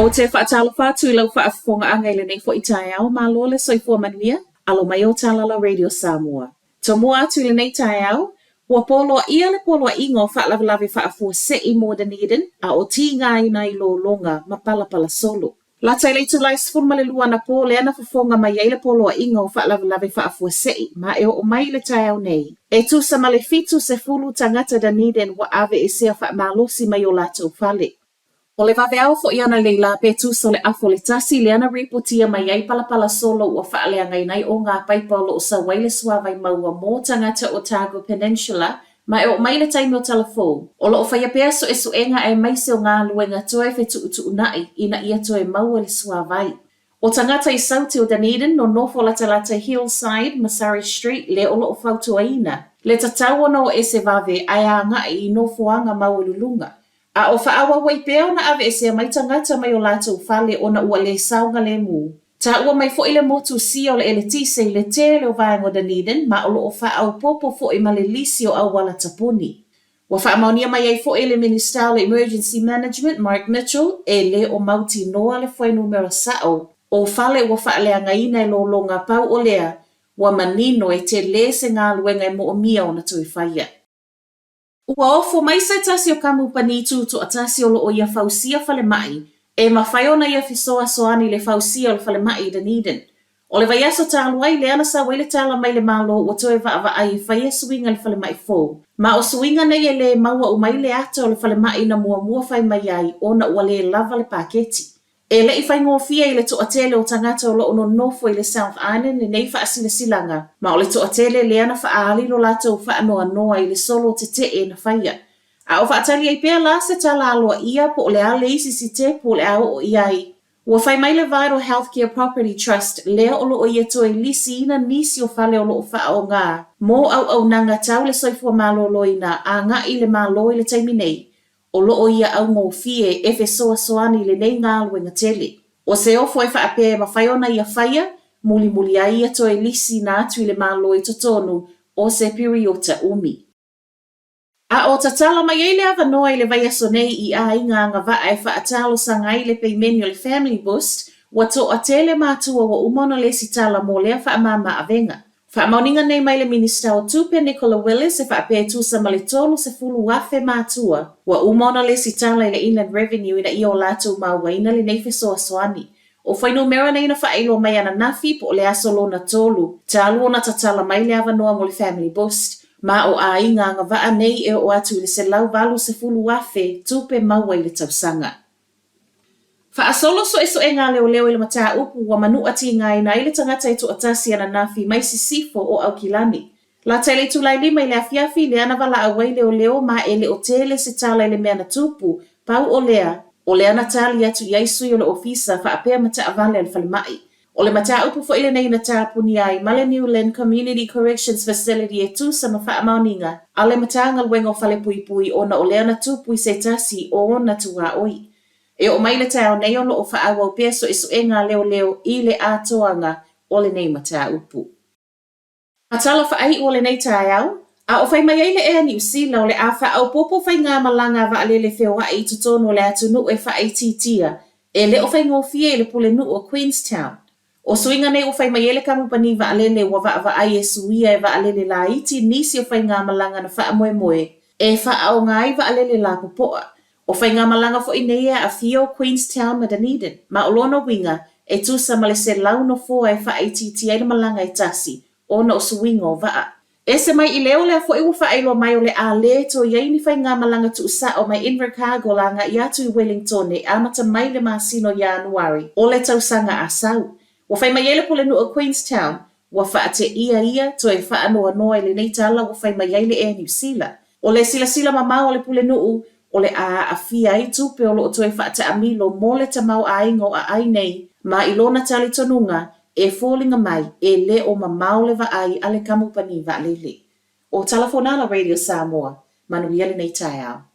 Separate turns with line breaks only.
Ou te faatalofa atu i lau faafofogaaga i lenei foi taeao, malo le soifua manuia, alo mai o Talala Radio Samoa. Tomua atu i lenei taeao, ua poloaia le Poloaiga o Faalavelave Faafuasei mo Dunedin a o tigaina ai lologa ma palapala solo. Lata i le itula e 12 anapō lea na fofoga mai ai le Poloaiga o Faalavelave Faafuasei ma e oo mai i le taeao nei, e tusa ma le 70 tagata Dunedin ua aveesea faamalosi mai o latou fale. ʻO le vaveao foi ananei lā pe tusa o le afa o le tasi lea na ripotia mai ai palapala solo ua faaleagaina ai ogā paipa o lo o sau ai le suāwai maua mō tagata o Otago Peninsula ma e oo mai le taimi o Talafou. O lo o faia pea suesuega aemaise o galuega toe fetuʻutuʻunaʻi ina ia toe maua le suāwai. ʻO tagata i Saute o Dunedin nonofo latalata i Hillside ma Surrey Street lea o lo o fautuaina le tatau ona o ese vave ae agaʻi i nofoaga maualuluga. A o faaauau ai pea ona aveesea mai tagata mai o latou fale ona ua lē saogalēmū. Taua mai foi le motu sia o le eletise i le tele o vaega o Dunedin ma o lo o faaopoopo foi ma le lisi o auala tapuni. Ua faamaonia mai ai foi e le Minisita o le Emergency Management, Mark Mitchell, e lē o mautinoa le fuainumera sa'o o fale ua faaleagaina e lologa pau o lea ua manino e telē se galuega e moomia ona toe faia. Ua ofo mai se tasi o kamupani tutoatasi o lo o ia fausia falemai e mafai ona ia fesoasoani i le fausia o le falemai i Dunedin. O le vaiaso talu ai lea na sau ai le tala mai le Malo ua toe vaavaai e faia suiga i le falemai fou. Ma o suiga nei e lē maua uma ai le ata o le falemai na muamua fai mai ai ona ua lē lava le paketi. E le i faigofie i le toatele o tagata o lo o nonofo i le South Island lenei faasilasilaga, ma o le toatele lea na faaali lo latou faanoanoa i le solo tetee na faia. A o faatali ai pea la se tala aloaia po o le a le isi sitepu o le a oo i ai. Ua fai mai le Vital Healthcare Property Trust lea o lo o ia toe lisiina nisi o fale o lo o faaaoga mo auaunaga tau le soifua maloloina agai i le Malo i le taimi nei, O lo o ia augofie e fesoasoani i lenei galuega tele. O se ofo e faapea e mafai ona ia faia, mulimuli ai ia toe lisiina atu i le Malo i totonu o se piriota umi. A o tatala mai ai le avanoa i le vaiaso nei i aiga agavaa e faatalosaga ai le peimeni o le Family Boost, ua toatele matua ua uma ona lesitala mo lea faamama avega. Faamaoniga nei mai le Minisita o Tupe Nicola Willis e faapea e tusa ma le 30,000 matua ua uma ona lesitala i le Inland Revenue ina ia o latou mauaina lenei fesoasoani. O fuainumera nei na faailoa mai ananafi po o le aso lona tolu talu ona tatala mai le avanoa mo le Family Boost ma o aiga agavaa nei e oo atu i le 180,000 tupe maua i le tausaga. Faasolo suesuega a leoleo i le mataupu ua manuʻa tigaina ai le tagata e toatasi ananafi mai Sisifo o Aukilani. Lata i le itula e lima i le afiafi lea na valaau ai leoleo ma e le o tele se tala i le mea na tupu, pau o lea, o lea na tali atu i ai sui o le ofisa faapea ma taavale a le falemai. O le mataupu foi lenei na tapunia ai ma le New Lynn Community Corrections Facility e tusa ma faamaoniga a le Matagaluega o Falepuipui ona o lea na tupu i se tasi o ona tuaoi. E oo mai le taeao nei o lo o faaauau pea suesuega a leoleo i le atoaga o lenei mataupu. A tala faaiu o lenei taeao, a o fai mai ai le Ea Niu Sila o le a faaopoopo faigamalaga a vaalele feoai i totonu o le atunuu e faaitiitia, e le o faigofie i le pulenuu o Queenstown. O suiga nei ua fai mai ai le kamupani vaalele ua vaavaai e suia e vaalele laiti nisi o faigamalaga na faamoemoe e faaaoga ai vaalele lapopoa. O faigamalaga foi nei e aafia o Queenstown ma Dunedin, ma o lona uiga, e tusa ma le 100 nofoa e faaitiitia ai le malaga e tasi, ona o suiga o vaa. Ese mai i leo lea foi ua faailoa mai o le a lē toe i ai ni faigamalaga tuusao mai Invercargill agai atu i Wellington e amata mai le masina o Ianuari o le tausaga a sau. Ua fai mai ai le pulenuu o Queenstown, Ua faateia ia toe faanoanoa i lenei tala ua fai mai ai le Air New Sila. O le silasila mamao a le pulenuu, o le a aafia ai tupe o lo o toe faataamilo mo le tamaoaiga o aai nei, ma i lona talitonuga, e foliga mai e le o mamao le vaai a le kamupani vaalele. O Tala Fonala Radio Samoa, manuia lenei taeao.